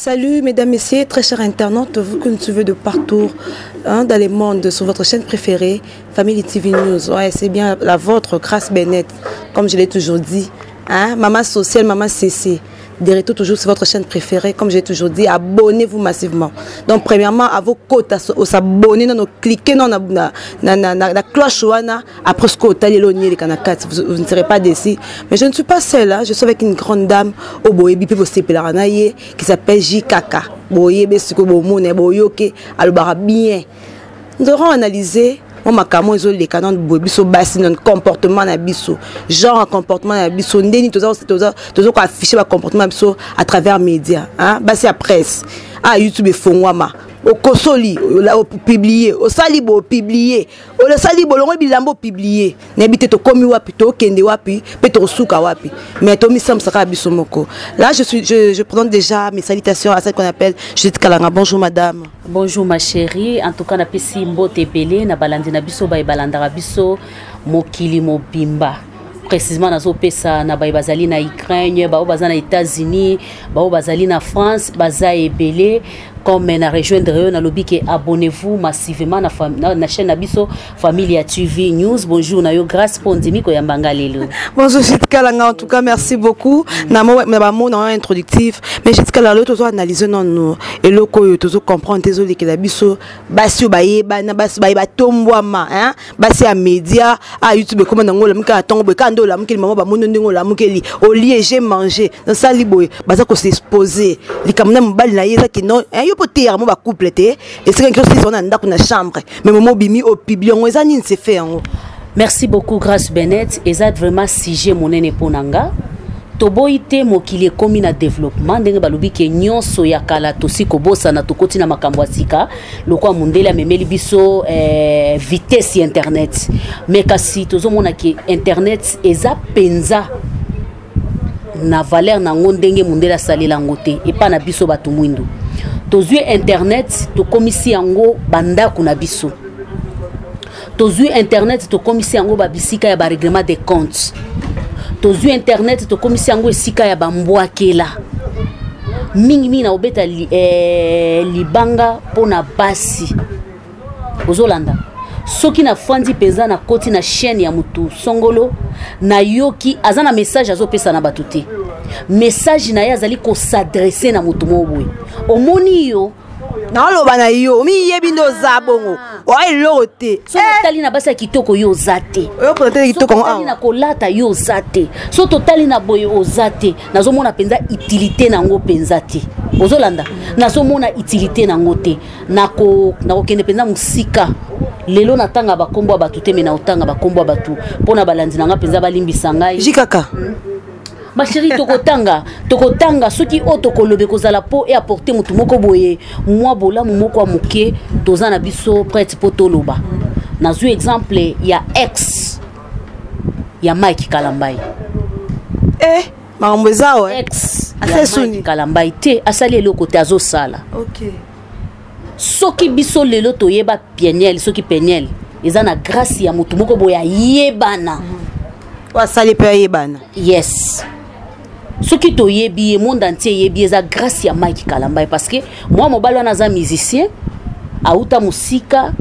Salut mesdames, messieurs, très chers internautes, vous que nous suivez de partout, hein, dans le monde, sur votre chaîne préférée, Family TV News. Ouais, c'est bien la vôtre, Grâce Bennett, comme je l'ai toujours dit. Hein, Maman sociale, Maman CC. De retour toujours sur votre chaîne préférée, comme j'ai toujours dit, abonnez-vous massivement. Donc premièrement, à vos côtes, s'abonner, non, cliquez non, na, na, na, na, na cloche wana, après ce que vous, vous ne serez pas déçus. Mais je ne suis pas seule, hein, je suis avec une grande dame au Boébi, puis qui s'appelle JKK. Boyebe siko bomona boyoke alobaka bien. Nous aurons analysé mwa makambo ezoleka nano boye biso basi nano comportement na biso, genre ya comportement na biso, ndeni toza koaffiche bacomportement na biso à travers média, hein? Basi ya presse, ah, YouTube efongwama, okosoli opublie, osali bo opublie, osali bolongo bilamba opublie, nayebi te tokomi wapi, tokende wapi mpe tokosuka wapi, mais tomisambisaka biso moko. Là je présente déjà mes salutations à celle qu'on appelle Judith Kalanga. Bonjour madame. Bonjour ma chérie. En tout cas napesi mbote ebele na balandi na biso baye balandaka biso mokili mobimba. Précisément nazopesa na baye bazali na Ukraine, bao baza na États-Unis, bao bazali na France, baza ebele. Comme na rejoindre yo, nalobi ke abonnez-vous massivement na chaîne na biso Familia TV News. Bonjour na yo Grâce mpo ndimi koyamba nga lelo. Bonjour Judith Kalanga, en tout cas merci beaucoup na mo na ba mot na introductif. Mais Judith Kalanga, tozo analyser nano eloko oyo tozo comprendre ezolekela biso basi oyo bayebana, basi bayeba tombwama, hein, basi ya média a YouTube ekoma nango, olamuki na ntongo boye kaka nde olamukeli mama, bamoni ndenge olamukeli, olie, j'ai mangé, nasali boye, baza kos'exposer likambo na mobali na ye. Eza kino yo mpo teyaka mo bacouple te, esika nki osisa na ndako na chambre, mais momo obimi opublie yango, eza nini se fait yango? Merci beaucoup Grâce Bennett. Eza vraiment sujet monene mpo na nga. Toboyi te, mokili ekómi na développement, ndenge balobi ke nyonso ya kala tosi kobosana, tokoti na makambo ya sika, lokwa mondele amemeli biso vitesse ya internet. Mais kasi tozomona ke internet eza mpenza na valeur nango ndenge mondele asalela yango te epa na biso bato mwindu. Tozwi internet, tokomisi yango bandako na biso. Tozwi internet, tokomisi yango babisika ya barèglement de compte. Tozwi internet, tokomisi yango esika ya bambwakela mingimingi na kobeta libanga mpona basi. Ozolanda, soki nafandi mpenza, nakoti na chaîne ya motu songolo, nayoki aza na message azopesa na bato te, message na ye azali kos'adresser na motu moko boye, omoni yo. Naoloba na yo, omiyebi nde oza bongo, oya eloko te. So totali na basi ya kitoko, yo oza te. Oyo mpona te kitoko. So totali na kolata, yo oza te. So totali na boye, oza te. Nazomona mpenza utilité nango mpenza te. Ozolanda, nazomona utilité nango te. Nakokende mpenza mosika lelo, natanga bakombo ya bato te, me naotanga bakombo ya bato mpo na balandi na nga mpenza balimbisa ngai. Ji kaka. Ma chérie, tokotanga, tokotanga soki oyo tokoloba ekozala mpo e apporte motu moko boye mwa bolamu moko ya moke. Toza na biso prête mpo toloba. Nazwi exemple ya ex ya Mike Kalambai. Eh, makambo eza wa. Ex Asa ya esuni. Mike Kalambai te, asali eloko te, azosala. Soki biso lelo toyeba Peniel, soki Peniel eza na grâce ya motu moko boye ayebana. Oyo asali mpe ayebana. Yes, soki toyebi ye, monde entier eyebi, eza grâce ya Mike Kalambai, parce que mwa mobali wana aza musicien, auta mosika,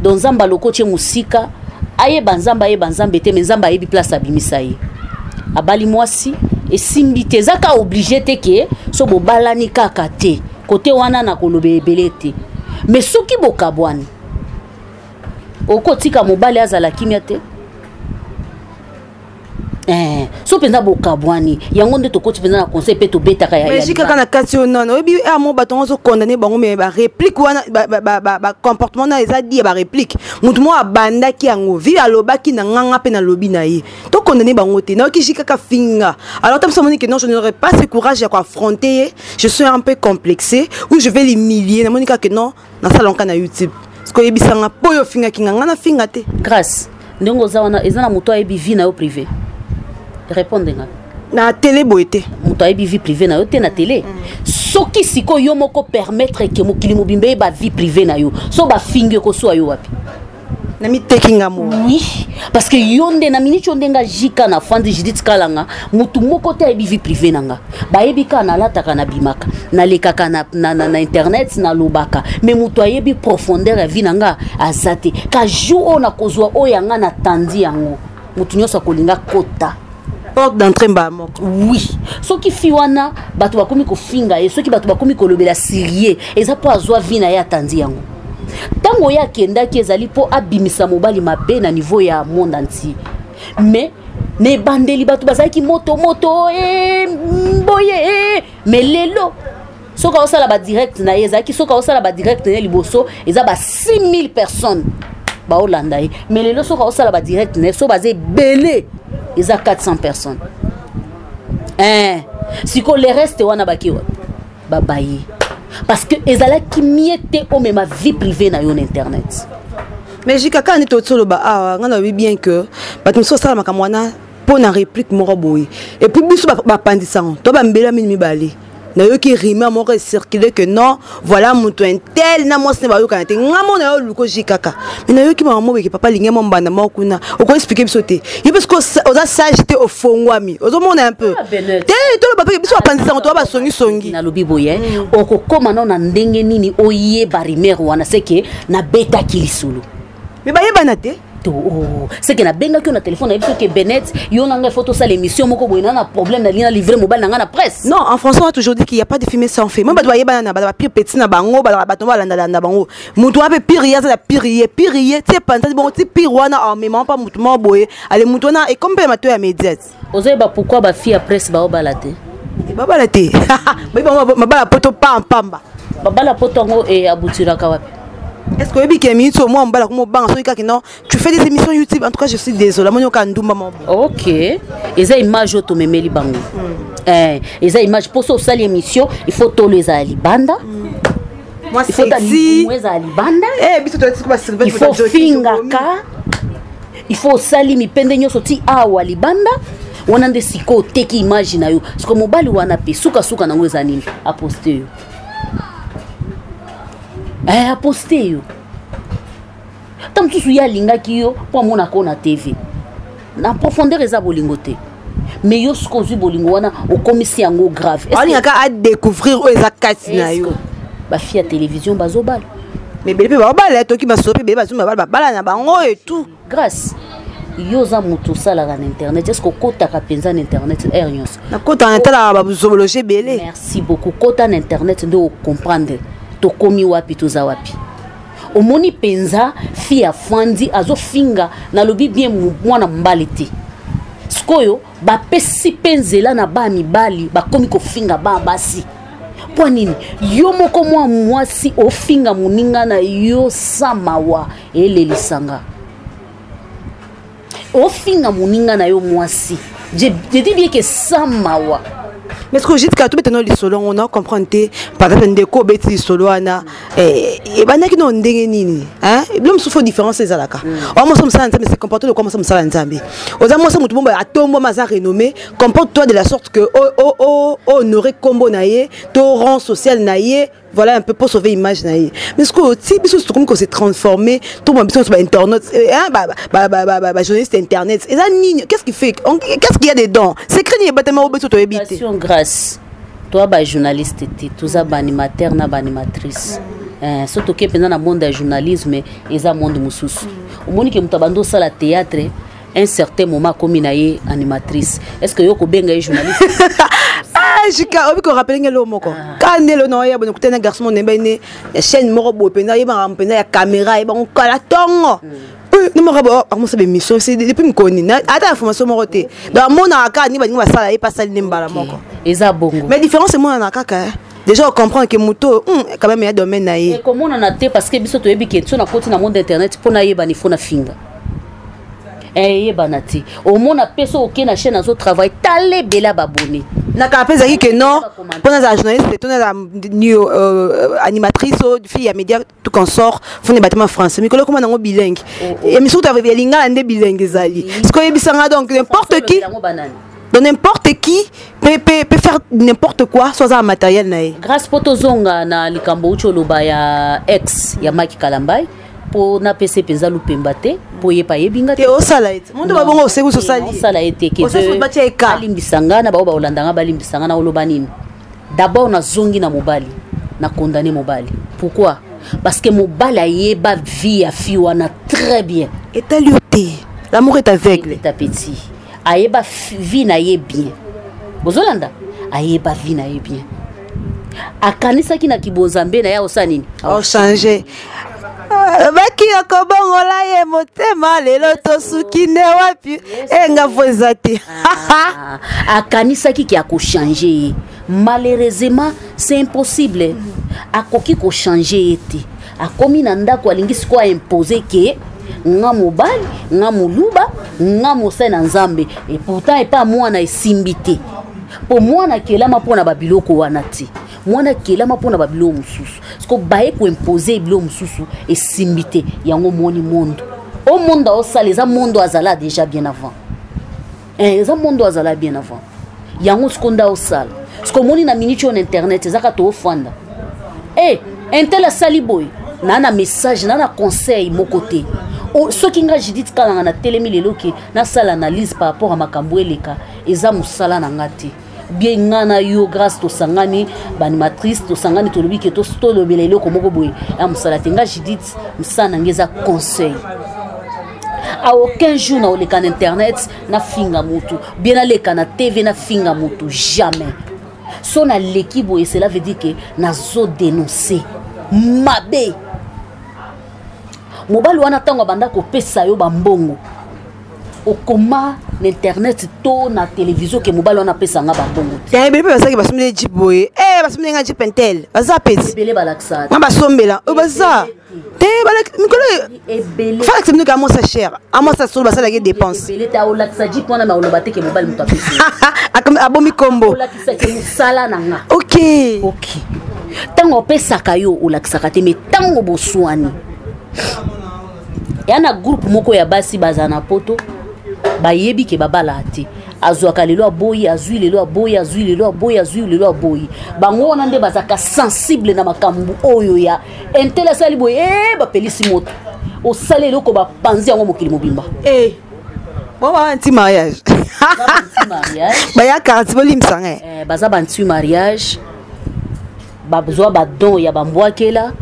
donc Nzambe alokoti ye mosika. Ayeba Nzambe, ayeba Nzambe te, me Nzambe ayebi place abimisa ye. Abali mwasi, esimbi te. Eza ka obligé te ke so bobalani kaka te kote wana na koloba ebele te, mais soki bokabwani, okotika mobali azala kimia te. So mpenza bokabwani, yango nde tokoti mpenza na conseil mpe tobetaka ya Mais kaka na kati oyo nono oyebi mo bato yango ozocondamner bango, me baréplique wana, bacomportement na eza di ya baréplique. Motu moko abandaki yango vi, alobaki na nganga mpe nalobi na ye, tocondamner bango te. Nayoki ji kaka finga. Alors ta biso amoni ke non, je n'aurais pas ce courage ya koaffronter ye, je suis un peu complexé ou je vais l'humilier. Namoni kaka ke non, nasalaka na YouTube parce que oyebisanga mpo oyo ofingaki nga, nga nafinga te. Grâce, ndenge oza wana, eza na moto ayebi vie na yo privé? Répondre nga. Na télé boye te. Moto ayebi vie privée na yo te na télé. Soki sikoyo yo moko permettre ke mokili mobimba eyeba vie privée na yo, so bafingi, ekoswa yo wapi? Namiteki nga mo. Oui, parce que yo nde na miniti oyo nde nga jika na fandi Judith Kalanga, motu moko te ayebi vie privée na nga. Bayebi kaka nalataka, nabimaka, nalekaka na internet, nalobaka, mais moto ayebi profondeur ya vie na nga aza te. Ka jour oyo nakozwa oyo ya nga, natandi yango, motu nyonso akolinga kota. Porte d'entrée mbala moko. Oui, soki fi wana bato bakomi kofinga ye, soki bato bakomi kolobela sirie, eza mpo azwa vie na ye, atandi yango. Ntango ye akendaki, ezali mpo abimisa mobali mabe na niveau ya monde entier. Mais na ebandeli bato bazalaki moto moto e, boye e. Mais lelo soki aosala badirect na ye, ezalaki soki aosala badirect na ye liboso, eza ba 6000 personnes baolanda ye. Mais lelo soki aosala badirect na ye, so baza ebele, eza 400 personnes. Eh, sikoyo le reste wana bake wapi? Babaye, parce que ezalaki mie te omema vie privée na yo na internet. Mais jika kaka nde totoloba awa, ngai nalobi bien que bato mosusu basala makambo wana mpo na réplique moko boye. Et puis biso bapandisango to bambela mini mibale, nayoki rumeur moko ecircule que non, voilà, moto un tel na mwasi ne bayokana te. Nga mo na yo luko ji kaka, mais nayoki mama mo beke papa alingi mo mbanda moko kuna. Okoexpliquer biso te ye, parce que oza sage te, ofongwami, ozomona un peu te. Toloba mpe biso bapandisango toba basongisongi. Nalobi boye, okokóma nano na ndenge nini oyeba rumeur wana? Seke nabetaki lisolo. Mais bayebana te. To oh, seke nabengaki yo na telefone, nayebi soki Benet, yo na ngai fo tosala émission moko boye, na problème, nalingi na livre mobali na ngai na presse. Non, en français on a toujours dit qu'il y a pas de fumée sans feu. Moi, bato bayebana na bato bapire petit na bango, bato balandalanda bango. Moto wana mpe pire ye aza na pire ye, pire ye ti epanzani bongo ti pire wana amema mpa motu moko boye. Ale motu wana ekomi mpe mato ya médiate. Ozoyeba pourquoi bafille ya presse baobala te? Babala te, bayebi bango mabala poto pampamba. Babala poto yango abutiraka wapi? Est-ce que oyebi ke minute au moins mbala komo banga soki kaka non, tu fais des émissions YouTube? En tout cas, je suis désolé, amoni oka ndumba moko. Ok, eza image oyo tomemeli bango. Eza image mposo osali émission, il faut tolo ezala libanda. Moi, il faut sexy. Ezala libanda. Eh, biso toyati ba surveiller. Il faut fingaka, il faut osali mipende nyonso ti awa libanda wana nde sikoyo oteki image na yo. Siko mobali wana mpe sukasuka nango eza nini? Aposte yo, aposte yo. Ta mosusu ye alingaki yo mpo amonaka yo na TV na profondeur, eza bolingo te. Mais yo soki ozwi bolingo wana, okomisi yango grave. Alingaka adécouvrir oyo eza kati na yo. Bafille ya télévision bazobala. Mais ebele mpe baobala, toki masolo mpe ebele bazumi babala, babala na bango et tout. Grâce, yo oza moto osalaka na internet, est ce que okotaka mpenza na internet heure nyonso? Nakotaka, natalaka bazoologie ebele. Merci beaucoup. Kota na internet nde ocomprendre tokomi wapi, toza wapi. Omoni mpenza fille afandi azofinga, nalobi bien, mwana mobali te. Sikoyo bapesi mpe nzela na baa mibali, bakomi kofinga baa basi. Mpo nini yo moko mwa mwasi ofinga moninga na yo sa mawa? Elelisanga ofinga moninga na yo mwasi, je dis bien que sans mawa. Mais ce que jusqu'à tout maintenant lisolo on a comprendre te. Par exemple, ndeko obeti lisolo wana, ebandaki na ndenge nini? Bilo mosusu fo différence ezalaka. Oa mwasi mosala Nzambe, se comporte lokola mwasi mosala Nzambe. Oza mwasi motu bombo atombwama, aza renommé, comporte toi de la sorte que honorer kombo na ye to rang social na ye. Voilà un peu pour sauver image na ye. Mais ce que ti biso tokomi ko se transformer to biso ba internet, ba journaliste internet, eza nini? Qu'est-ce qui fait, qu'est-ce qu'il y a dedans? Secret nini ebatama oyo biso toyebi te? Grâce toa bajournaliste te, toza baanimateur na baanimatrice. So toke mpenza na monde ya journalisme, eza monde mosusu. Omoni ke moto abandi osala théâtre, un certain moment akomi na ye animatrice, est ce que yo kobenga ye journaliste? Ah, jika obi korappeler nge eloko moko. Kaka nde elo na oya boye, nakutani na garçon moko nayeba ne ya chaîne moko boye mpenza, ayebaka mpenza ya caméra, ayebango kala ntongo ne moko boye akomosala bémission. C'est depuis mokoni, ata information moko te. Donc amonaka kaka ndenge balingi basala ye, mpe asali nde mbala moko. Eza bongo. Mais différence emonana kaka, déjà ocomprendre ke moto quand même ya domaine na ye. Ekomonana te, parce que biso toyebi ke so nakoti na monde internet mpo nayebani, fo nafinga, eyebana te. Omona mpe so oke na chaîne, azotravaille, tala ebele babone. Nakala mpe ezalaki ke non, mpo nazala journaliste to nazala animatrice o fille ya média, tout consort, fo batema français. Mikolo ekoma nango bilingue, émission ya lingala nde bilingue ezali. Sikoyo oyebisanga, donc n'importe qui, donc n'importe qui peut faire n'importe quoi, soit aza matériel na ye. Grâce, mpo tozonga na likambo uti oloba ya ex ya Maki Kalambai. Mpo napesa mpenza lupemba te, mpo ye mpe ayebi nga te. Osala ye te, mondo babongo oseki osali. Osala ye te, ke alimbisa nga na bao baolanda nga, balimbisa nga. Na oloba nini? D'abord nazongi na mobali, na condamné mobali. Pourquoi? Parce que mobali ayeba vie ya fille wana très bien. Etali yo te, l'amour est aveugle. Est petit, ayeba vie na ye bien. Bozolanda, ayeba vie na ye bien, akanisaki na kibonzambe na ye osala nini? Ochange baki ya kobongola ye motema. Lelo tosuki nde wapi? Enga vo eza te. Ah, akanisaki ke akochange ye. Malheureusement, c'est impossible. Akoki kochange ye te. Akomi na ndako, alingi sikoyo aimpose ke nga mobali, nga moluba, nga mosali na Nzambe. Et pourtant epa mwana esimbi te, mpo mwana akelama mpo na babiloko wana te. Mwana akelama mpo na babiloko mosusu. Siko baye koimpose biloko mosusu, esimbi te. Yango moni mondo o mondo aosala, eza mondo azala déjà bien avant. Eza mondo azala bien avant. Yango siko nde aosala. Siko omoni na minute oyo na internet ezaka toofanda e intel asali boye na message na conseil moko te. Soki nga Judith Kalanga natelemi lelo ke nasala analyse par rapport a makambo eleka, eza mosala na nga te. Bien, nga na yo Grâce tosangani, baanimatrice tosangani, tolobi ke tolobela eloko moko boye ya mosala te. Nga Judith, mosala na nga eza conseil. A aucun jour na oleka na internet nafinga motu, bien naleka na TV nafinga motu, jamais. So naleki boye, cela veut dire ke nazodénonce mabe. Mobali wana, ntango abanda kopesa yo bambongo, okoma na internet to na télévision ke mobali wana apesa nga bambongo te. Ya ebele mpe basalaki, basombeli jeep boye, basombeli nga jeep intel, baza peti. Ebele balakisaka. Nga basombela oyo baza te mikolo. Ebele. Falakisa bino ke amosa cher, amosa solo, basalaki dépense. Ebele te. Olakisa jeep wana, ma oloba te ke mobali moto apesi. Abomi kombo. Olakisa ke mosala na nga. Ok, ntango opesaka yo, olakisaka te. Mais ntango boswani ya na groupe moko ya basi bazala na poto, bayebi ke babala te. Azwaka lelo, aboyi, azwi lelo, aboyi, azwi lelo, aboyi, azwi lelo, aboyi. Bango wana nde bazalaka sensible na makambo oyo ya intel asali boye. E bapelisi moto, osali eloko, bapanzi yango mokili mobimba. Bon, ba anti mariage baya quartier, bolimbisanga. Baza banti mariage, bazwa badon ya bambwakela,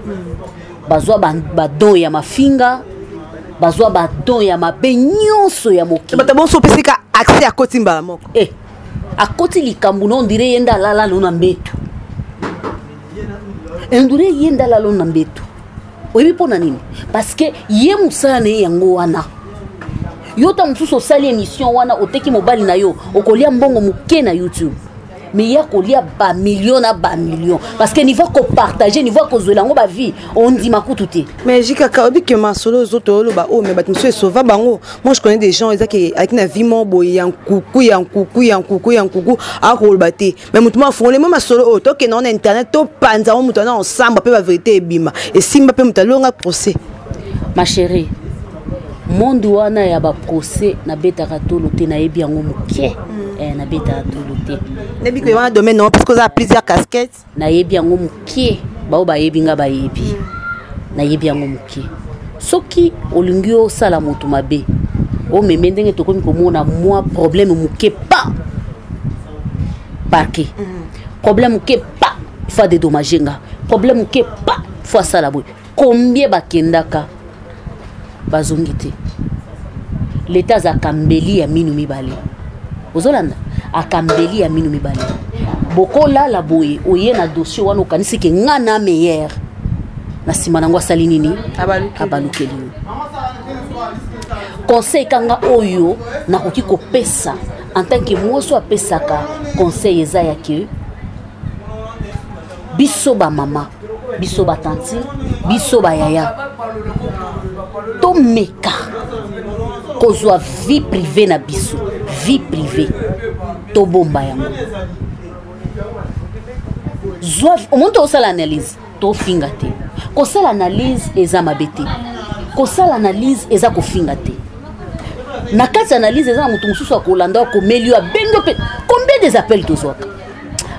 bazwa badon ya mafinga, bazwa badon ya mabe nyonso ya mokili. Bato bonso opesika accès, akoti mbala moko. Akoti likambo na ondire ye nde alala no na mbeto, ondire ye nde alala no na mbeto. Oyebi mpo na nini? Parce que ye mosala na ye yango wana. Yo ta mosusu osali émission wana, oteki mobali na yo, okolia mbongo moke na YouTube, mais ya kolia bamillion na bamillion, parce que niveau kopartage, niveau kozwela yango bavie, ondima kutu te. Mais jikaka oyebi ke masolo ozoto oloba oyo, mais bato mosusu esauva bango. Moi, je connais des gens ezaki alaki na vie moko boye ya nkuku, ya nkuku, ya nkuku, ya nkuku, akoloba te. Mais motu moko afungoli mo masolo oyo, tokende ngo na internet, topanza ngo, moto wana ensemble mpe bavérité ebima, esimba mpe moto alonga procès. Ma chérie, monde wana ya baprocès, nabetaka tolo te, nayebi yango moke. Nabetaka tolo te. Nayebi ke wana domaine nango, parce que oza plusieurs casquettes. Nayebi yango moke. Bao bayebi nga bayebi, nayebi yango moke. Soki olingi osala moto mabe, omeme ndenge tokomi komona mwa problème moke pa parquet, problème moke pa faut dédommager nga, problème moke pa faut asala boye. Combien bakendaka, bazongi te? Leta azalaka mbeli ya minu mibale. Ozolanda, akambeli ya minu mibale. Bokolala boye, oye na dossier wana, okanisi ke nga na meilleur na nsima nango, asali nini? Abalukeli yo. Conseil kanga oyo nakoki kopesa en tant que mwasi oyo apesaka conseil eza ya ke biso bamama, biso batanti, biso bayaya, tomeka kozwa vie privée na biso. Vie privée, tobomba yango. Zwa omoni, tosala analyse, tofinga te. Kosala analyse eza mabe te, kosala analyse eza kofinga te. Na kati ya analyse, eza na moto mosusu akolanda, akomeli yo, abengi yo mpe. Combien des appels tozwaka?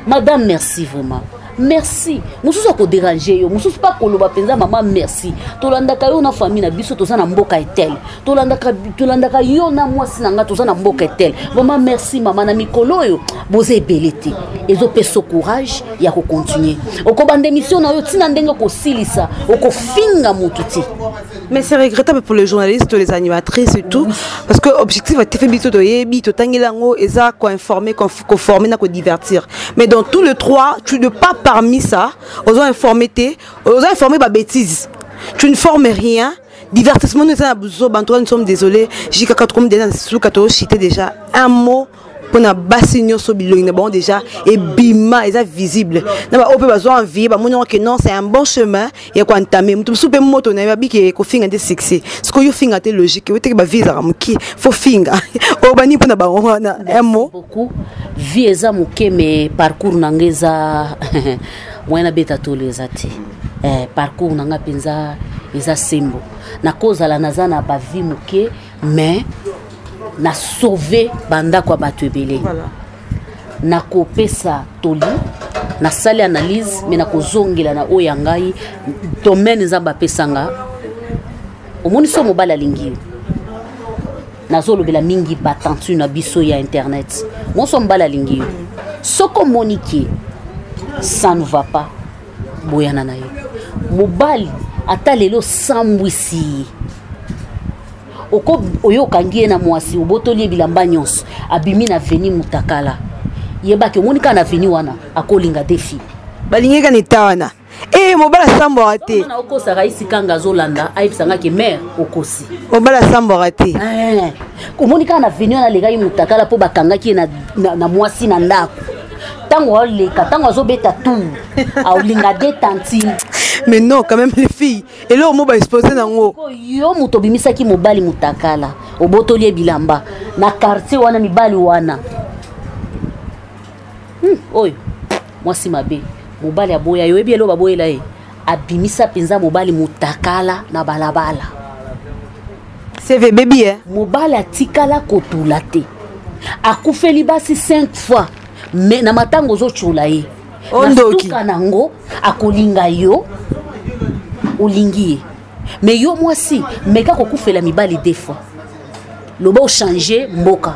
Madame, merci vraiment. Merci. Mosusu akodéranger yo, mosusu mpe akoloba mpenza mama merci, tolandaka yo na famille na biso, toza na mboka etel, tolandaka yo na mwasi na nga, toza na mboka etel. Vraiment merci mama. Na mikolo oyo boza ebele te, ezopesa courage ya kocontinuer. Okobanda émission na yo ntina ndenge kosilisa, okofinga motu te. Mais c'est regrettable pour les journalistes, les animatrices et tout, parce que objectif ya TV biso toyebi, totangeli yango, eza koinformer, koformer na kodivertir. Mais dans tous les trois, tu ne pas parmi ça, ozo informer te, ozo informer babêtises, tu ne formes rien, divertissement nous eza na buzoba. En tout cas, nous sommes désolés. Jikaka tokomi déjà na suka, tochite déjà. Un mot mpona basi nyonso bilongi na bango déjà ebima, eza visible na baoyo mpe bazwa envie, bamoni yango ke non, c'est un bon chemin ya koentamer. Moto mosusu mpe moto na ye babiki kofinga nde succès. Sikoyo yo finga te, logique oteke bavie ezalaka moke, fo finga oyo bani mpona bango wana. Un mot. Beaucoup. Vie eza moke, mais parcours na nga eza moyen nabeta tolo eza te. Parcours na nga mpenza eza sembo. Nakozala naza na bavie moke, mais na sauve bandako ya bato ebele. Nakopesa toli, nasali analyse, me nakozongela na oyo ya ngai domaine Nzambe apesanga. Omoni, so mobali alingi yo, nazolobela mingi batentu na biso ya internet, moso mobali alingi yo, soki omoni ke ça ne va pas, boyana na yo. Mobali ata lelo osambwisi ye, oko oyo okangi ye na mwasi, obotoli ye bilamba nyonso, abimi na veni mutakala, yebaki omoni kaka na veni wana akolinga defi. Balingi kaka na eta wana e mobali asambwaka te. Wana okosaka isikanga azolanda, ayebisanga ke mare okosi. Mobali asambwaka te. Omoni kaka na veni wana alekaki mutakala mpo bakangaki ye na mwasi na ndako. Ntango aoleka, ntango azobeta tour, aolinga de tantine. Mais non, quand même, les filles, eloko mo baexpose nango. Yo moto obimisaki mobali mutakala, obotoli ye bilamba na quartier wana, mibali wana, oyo mwasi mabe, mobali aboya yo. Oyebi eloko baboyela ye? Abimisa mpenza mobali mutakala na balabala. CV baby, eh? Mobali atikala kotula te, akufeli basi 5 fois, me na matango ozotyola ye. Ondoki. Suka nango akolinga yo, olingi ye. Me yo mwasi, meka kokufela mibali deux fois, loba ochange mboka,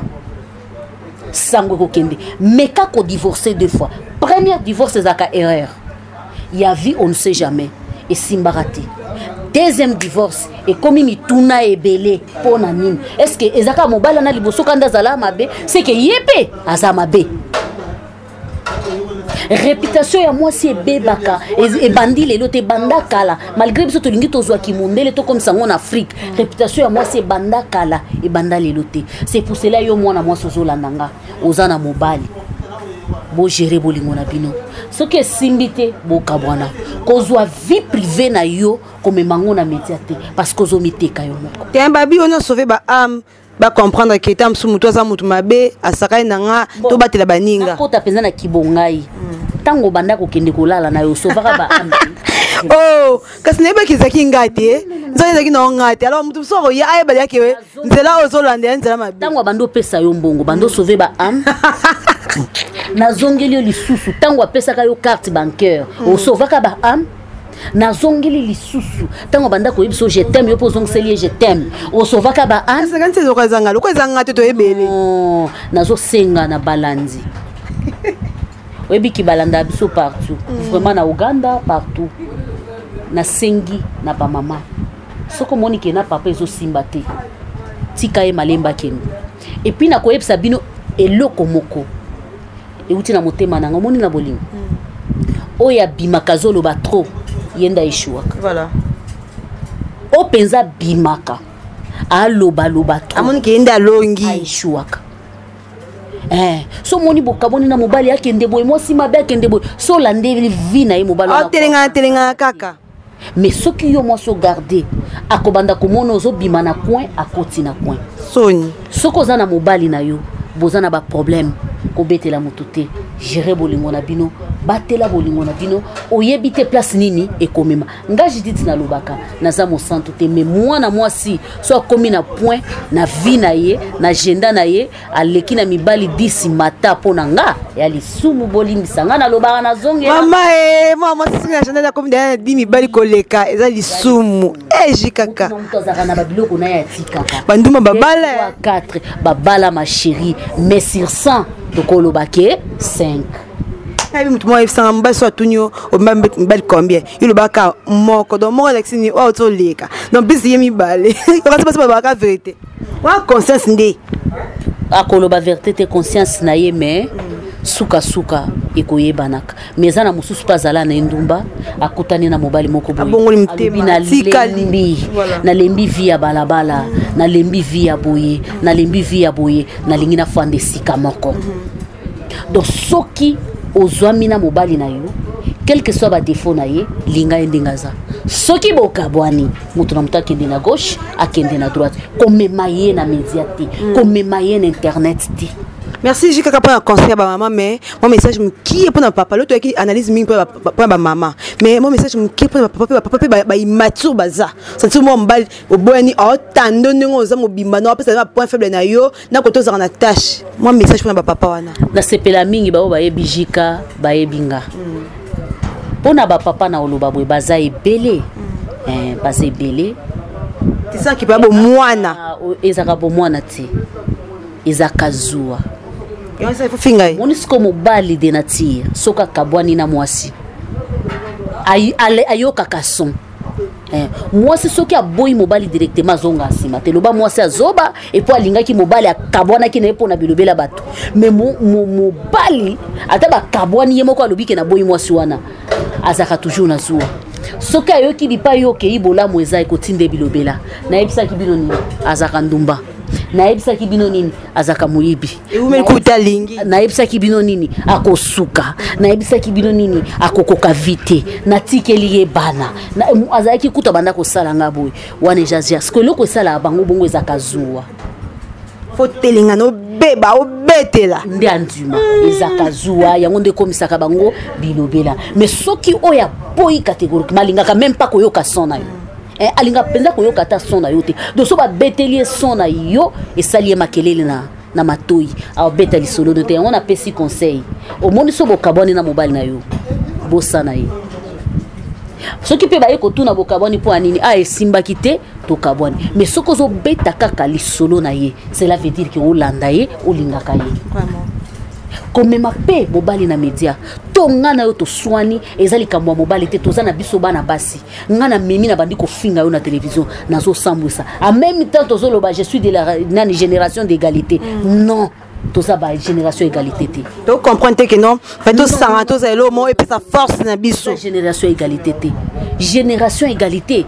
sango ekokende. Meka kodivorce deux fois. Première divorce ezalaka erreur ya vie, on ne sait jamais, esimbaka te. Deuxième divorce ekomi mituna ebele. Mpo na nini? Est ce que eza kaka mobali na liboso kanda azala mabe, c'est que ye mpe aza mabe? Réputation ya mwasi ebebaka, ebandi lelo te, ebanda kala. Malgré biso tolingi tozwaki mondele, tokomisa yango na Afrique, réputation ya mwasi ebanda kala, ebanda lelo te. C'est pour cela, yo mwana mwasi ozolanda nga, oza na mobali, bogérer bolingo na bino. Soki esimbi te, bokabwana. Kozwa vie privée na yo, komema yango na média te, parce que ozomiteka yo moko. Te, babi oyo sauve baâme, bacomprendre ke ta mosusu motu aza motu mabe, asakani na nga, tobatela baninga. Nakota mpenza na kibongai. Ntango obanda kokende kolala na yo, osovaka baâme. Oh, kasi nayebaki ezalaki ngai te, nzela ezalaki nango ngai te. Alors motu mosusu akoya, ayeba yake nzela oyo ozolanda ya nzela mabe. Ntango abandi opesa yo mbongo, bandi osauve baâme. Nazongeli yo lisusu, ntango apesaka yo carte bancaire, osovaka baâme. Nazongeli lisusu, ntango banda koyebi so je t'aime, yo mpo ozongiseli ye je t'aime, osovaka baâme. Kanisi ezoka ezanga loko ezanga te, toyebele. Nazosenga na balandi, oyebiki balanda biso partout, vraiment na Uganda, partout. Nasengi na bamama, soki omoni ke na papa ezosimba te, tika ye malemba, akende. Et puis nakoyebisa bino eloko moko euti na motema nanga. Omoni, na bolingo, oyo abimaka azoloba trop, ye nde aeshuwaka. Oyo mpenza abimaka alobaloba trop, amoni ke ye nde alongi. Aeshuwaka. So omoni bokaboni na mobali, akende boye, mwasi mabe, akende boye, so olandeli vie na ye, mobali wana Otelengana telengana kaka. Mais soki yo mwasi ogarde, akobanda komona ozobima na coin, akoti na coin. Soni. Soki oza na mobali na yo, boza na baproblème, kobetela motu te, gérer bolingo na bino. Batela bolingo na bino, oyebi te place nini ekomema. Nga Judith nalobaka, naza mosantu te, mais mwana mwasi so akomi na point na vie na ye, na agenda na ye, aleki na mibali 10 mata mpo na nga ya lisumu, bolimbisa nga nalobaka nazongela. Mama e mwana mwasi soki na agenda akomi na 10 mibali koleka eza lisumu. Eji kaka moto azalaka na babiloko na ye atikaka. Banduma babala. 4 babala ma chérie, mais sur 100 tokoloba ke 5. Nayebi motu moko ayebisanga, mobali so atuni yo mibali combien, yo lobaka moko. Donc moko elakisi nini? Oyo toleka, donc bisi ye mibale okasi basi balobaka vérité wana, conscience nde. Akoloba vérité te, conscience na ye, mais sukasuka ekoyebanaka. Mais eza na mosusu mpe azala na endumba, akutani na mobali moko. Abongoli motema, nalembi, nalembi vie ya balabala, nalembi vie ya boye, nalembi vie ya boye, nalingi nafanda esika moko. Donc soki ozwami na mobali na yo, quel que soit badéfauts na ye, linga ye ndenge aza. Soki bokabwani, moto na moto akende na gauche, akende na droite. Komema ye na média te, komema ye na internet te. Merci J kaka mpona conseil ya bamama. Mais mo message mokie mpona papa lo, toyaki analyse mingi mpona bamama, mais mo message mokie mpona bapapa mpe. Bapapa mpe baimmature baza sentir mwa mobali oboyani, aotando ndenge oza mobimba na apesa ba point faible na yo na kote ozalaka na tâche. Mwa message mpona bapapa wana. Nasepela mingi bao bayebi Jika, bayebi nga. Mpona bapapa na oloba boye, baza ebele, baza ebele. Tisaki mpe bomwana. Ezalaka bomwana te, ezalaka zuwa. Finga ye. Moni siko mobali de nature, soki akabwani na mwasi, ayokaka son. Mwasi soki aboyi mobali directement, azonga nsima te. Loba mwasi azoba epo alingaki mobali, akabwanaki na ye mpo na bilobela bato. Mais mobali ata bakabwani, ye moko alobi ke naboyi mwasi wana, azalaka toujours na zuwa. Soki ayoki bipai yo okei bolamu, eza ekotinda bilobela: "Nayebisaki bino nini? Azalaka ndumba. Nayebisaki bino nini? Azalaka moyibi." Ewumeli kuta alingi. "Nayebisaki bino nini? Akosuka. Nayebisaki bino nini? Akokoka vi te. Natikeli ye bana. Azalaki kuta banda kosala nga boye." Wana eza siko eloko esalaka bango bongo, ezalaka zuwa. Fo telengana, obeba, obetela. Nde andima, ezalaka zuwa, yango nde ekomisaka bango bilobela. Mais soki oyo aboyi catégoriquement, alingaka même pas koyoka son na yo. Alingaka mpenza koyoka ata son na yo te. Donc so babeteli ye son na yo, esali ye makelele na matoi, aobeta lisolo no te. Yango napesi conseil: omoni, so bokabwani na mobali na yo, bosana ye. Soki mpe baye kotuna bokabwani mpo ya nini, a esimbaki te, tokabwani. Mais soki ozobeta kaka lisolo na ye, cela veut dire ke olanda ye, olingaka ye. Komema mpe mobali na média to nga na yo toswani, eza likambo ya mobali te. Toza na biso bana basi, nga na memi na bandi kofinga yo na télévision, nazosambwisa. En même temps tozoloba je suis de la nani, génération d'égalité. Non, toza ba génération égalité te. Tocomprendre te ke non, fait tosanga, tozala eloko moko epesa force na biso. Génération égalité te. Génération égalité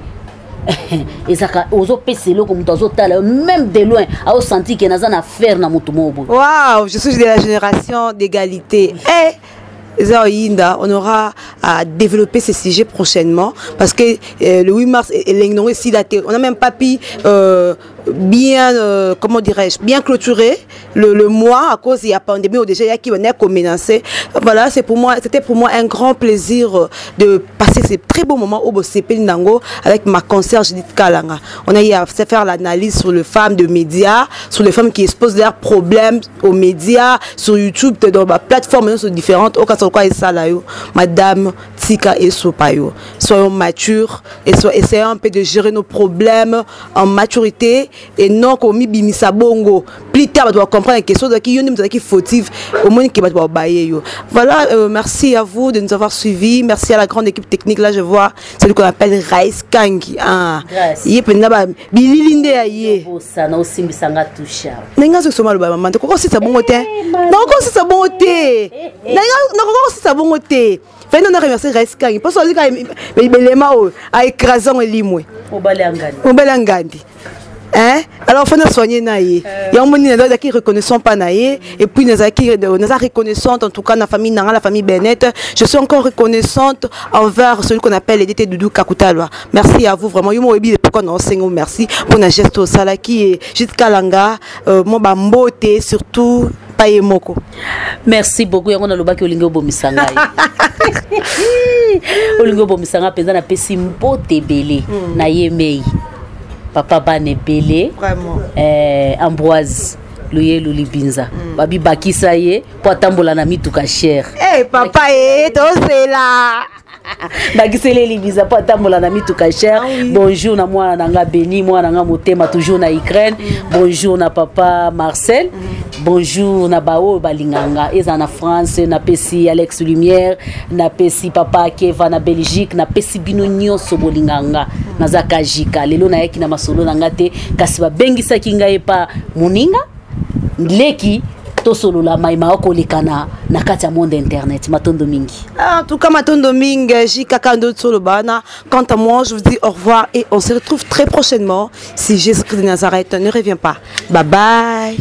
ezaka ozopesa eloko, moto azotala yo même de loin, aosentir ke naza na affaire na moto moko boye. Wow, je suis de la génération d'égalité. Eh, Oyinda, on aura à développer ces sujets prochainement parce que le 8 mars, on n'a même pas pu bien, comment dirais-je, bien clôturer le mois à cause de la pandémie où déjà il y a qui venait commencer. Voilà, c'est pour moi, c'était pour moi un grand plaisir de passer ces très beaux moments au Bosepeli Nango avec ma consœur Judith Kalanga. On a eu à faire l'analyse sur les femmes de médias, sur les femmes qui exposent leurs problèmes aux médias, sur YouTube, dans ma plateforme sont différentes. Au cas où quoi ça là, Madame Tika et Sopayo. Soyons matures et essayons un peu de gérer nos problèmes en maturité et non komibimisa bongo. Plus tard bato comprendre question qui yo nde qui fautive au moins qui bato baye yo. Voilà, merci à vous de nous avoir suivis, merci à la grande équipe technique. Là je vois celui qu'on appelle Raïs Kangi, ah, ye mpenza ba bilili nde ya ye. Bosana osimbisanga touche. Ndenge azosoma loba, mama, te kokosisa bongo te, nakokosisa bongo te, nakokosisa bongo te. Fai nona remercier Raïs Kangi mposo azika belema oyo aécrase yango elimwe. Mobali ya ngandi. Mobali ya ngandi, hein. Alors faut soigner na ye yango moni, nazalaki reconnaissant pas na ye. Et puis nazalaki, naza reconnaissante en tout cas na famille nanga, la famille Bennett. Je suis encore reconnaissante envers celui qu'on appelle Edete Doudou Kakutalwa. Merci à vous vraiment. Yo mo oyebi pourquoi na osengo merci pour na geste osalaki. Et Judith Kalanga, mo bambote surtout. Pa ye moko. Merci beaucoup. Yango nalobaki olingi obomisa ngai, olingi obomisa ngai mpenza. Napesi mbote ebele na ye mei, papa bana ebele. Vraiment. Ambroise Luyelu Libinza, babibakisa ye mpo atambola na mituka cher. Hey, papa e tozela. Bakiseli Libinza mpo atambola na mituka cher. Ah oui. Bonjour na mwana na nga Beni, mwana na nga motema, toujours na Ukraine. Bonjour na papa Marcel. Bonjour na baoyo balinganga eza na France. Napesi Alex Lumière, napesi papa Keva na Belgique, napesi bino nyonso bolinganga. Naza kajika lelo, nayaki na masolo na nga te, kasi babengisaki ngai epa moninga leki, tosolola mayima okoleka na kati ya monde internet. Matondo mingi. Ah, en tout cas, Matondo Ming, J.K. Solobana. Quant à moi, je vous dis au revoir et on se retrouve très prochainement si Jésus-Christ de Nazareth ne revient pas. Bye bye.